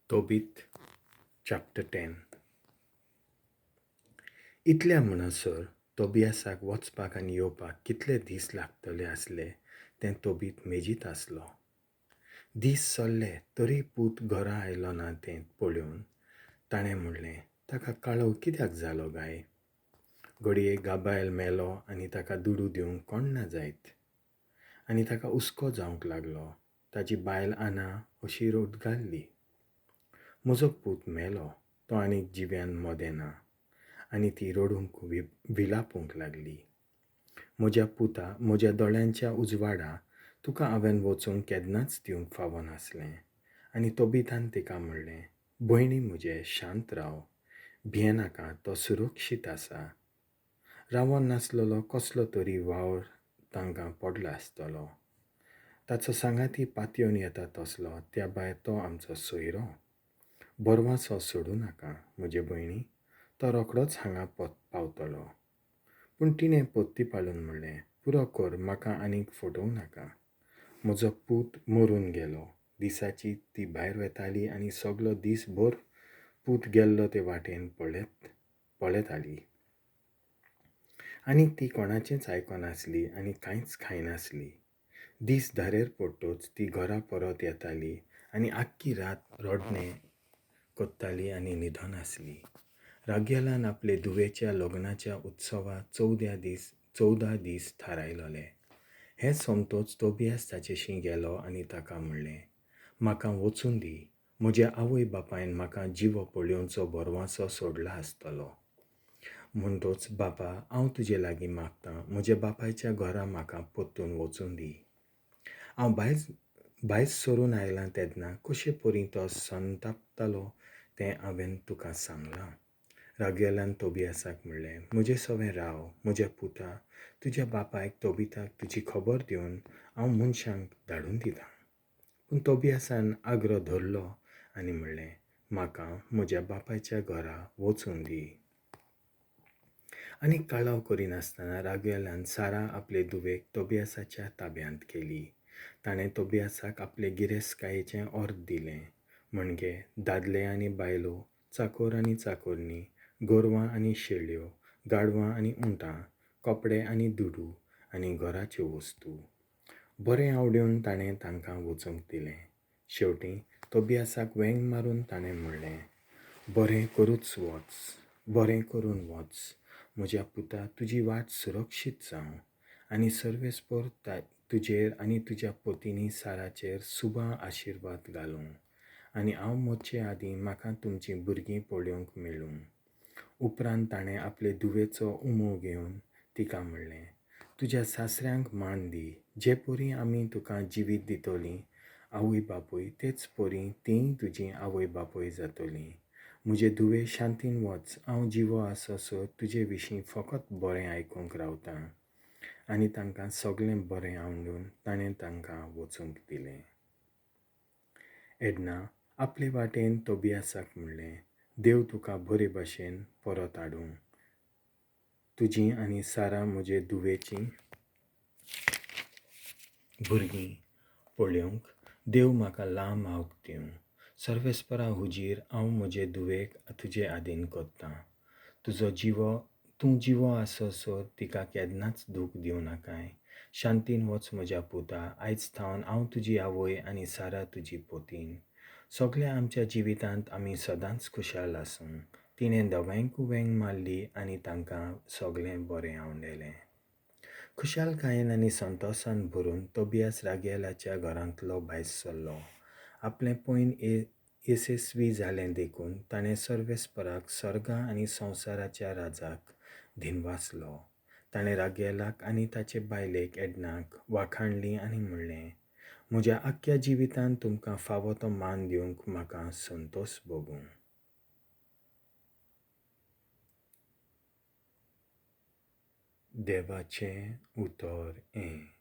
तोबीत chapter 10. इतल्या म्हणसर तोबियासाक वचपाक आनी येवपाक कितले दीस लागतले आसले तें तोबीत मेजीत आसलो. दीस सरले तरी पूत घरा आयलो ना तें पळोवन ताणें म्हणलें, ताका काळोव कित्याक जालो गाय? घडये गाबायल मेलो आनी ताका दुडू दिवंक कोण ना जायत. आनी ताका हुस्को जावंक लागलो. ताजी बायल आना अशी रोदगारली, म्हजो पूत मेलो, तो आनीक जिव्यान मदें ना. आनी ती रडूंक विलापूंक लागली. म्हज्या पुता, म्हज्या दोळ्यांच्या उजवाडा, तुका हांवें वचूंक केन्नाच दिवंक फावनासलें. आनी तोबितान तिका म्हणलें, भयणी म्हजे, शांत राव, भियेनाका, तो सुरक्षीत आसा. रावोन नासलेलो कसलो तरी वावर तांकां पडला आसतलो. ताचो सांगाती पातयेवन येता तसलो, त्या भायर तो आमचो सोयरो. बरवासो सोडूं नाका म्हजे भयणी, तो रोखडोच हांगा पावतलो. पूण तिणें पोत्ती पाळून म्हणलें, पुरो कर, म्हाका आनीक फटोवं नाका. म्हजो पूत मरून गेलो. दिसाची ती भायर वेताली आनी सगलो दीसभर पूत गेल्लो ते वाटेन पळयताली. आनी ती कोणाचेंच आयकनासली आनी कांयच खायनासली. दीस धारेर पडटच ती घरा परत येताली आनी आख्खी रात रडणें करताली आनी न्हिदनासली. रागेलान आपले धुवेच्या लग्नाच्या उत्सवा 14 दीस थारायलोले. हें सोमतोच तोबियास ताचेशी गेलो आनी ताका म्हणलें, म्हाका वचून दी, म्हज्या आवय बापायन म्हाका जिवो पळोवचो बरवासो सोडला आसतलो. म्हणटोच बापा, हांव तुजे लागीं मागतां, म्हज्या बापायच्या घरा म्हाका परतून वचून दी. हांव भायर सरून आयलां तेन्ना कशे परी तो संतापतालो तें हांवें तुका सांगलां. रागेलान तोबियासाक म्हणलें, म्हजे सवें राव, म्हज्या पुता, तुज्या बापायक तोबिताक तुजी खबर दिवन हांव मनशांक धाडून दितां. पूण तोबियासान आग्रो धरलो आनी म्हणलें, म्हाका म्हज्या बापायच्या घरा वचून दी. आनी कळाव करिनासतना रागेलान सारा आपले धुवेक तोबियासाच्या ताब्यांत केली. ताणें तोबियासाक आपले गिरेस्तकायेचें अर्द दिलें, म्हणजे दादले आनी बायलो, चाकोर आनी चाकोरणी, गोरवां आनी शेळ्यो, गाडवां आनी उंटां, कपडे आनी दुडू आनी घराच्यो वस्तू. बरें आवडून ताणें तांकां वचूंक दिलें. शेवटीं तोबियासाक वेंग मारून ताणें म्हणलें, बरें करूच वच, बरें करून वच म्हज्या पुता, तुजी वाट सुरक्षीत जावं आनी सर्वेस्पर तुजेर आनी तुज्या पतिनी साराचेर सुबा आशिर्वाद घालूं आनी हांव मरचे आदीं म्हाका तुमचीं भुरगीं पळोवंक मेळूं. उपरांत ताणें आपले धुवेचो उमो घेवन तिका म्हणलें, तुज्या सासऱ्यांक मान दी, जे परी आमी तुका जिवीत दितलीं आवय बापूय, तेच परी तींय तुजी आवय बापूय जातलीं. म्हजे धुवे, शांतीन वच, हांव जिवो आससर तुजे विशीं फकत बरें आयकूंक रावतां. आनी तांकां सगळें बरें आवडून ताणें तांकां वचूंक दिलें. एडना आपले वाटेन तोबियासाक म्हणलें, देव तुका बरे भाशेन परत हाडूं. तुजी आनी सारा म्हजे धुवेचीं भुरगीं पळोवंक देव म्हाका लांब आवक दिवं. सर्वेस्परा हुजीर हांव म्हजे धुवेक तुजे आदीन करतां. तूं जिवो आससर तिका केन्नाच दूख दिवं नाकाय. शांतीन वच म्हज्या पुता, आयज थावन हांव तुजी आवय आनी सारा तुजी पोतीन. सगल्या आमच्या जिवितांत आमी सदांच खुशाल आसूं. तिणें दोगांयकूय वेंग मारली आनी तांकां सगळें बरें आवडलें. खुशालकायेन आनी संतोसान भरून तोबियास रागेलाच्या घरांतलो भायर सरलो. आपलें पयन येसस्वी जालें देखून ताणें सर्वेस्पराक, सर्गा आनी संवसाराच्या राजाक धिनवासलो. ताणें रागेलाक आनी ताचे बायलेक एडनाक वाखाणली आनी म्हणलें, म्हज्या आख्ख्या जिवितांत तुमकां फावो तो मान दिवंक म्हाका संतोस भोगूं. देवाचें उतर हें.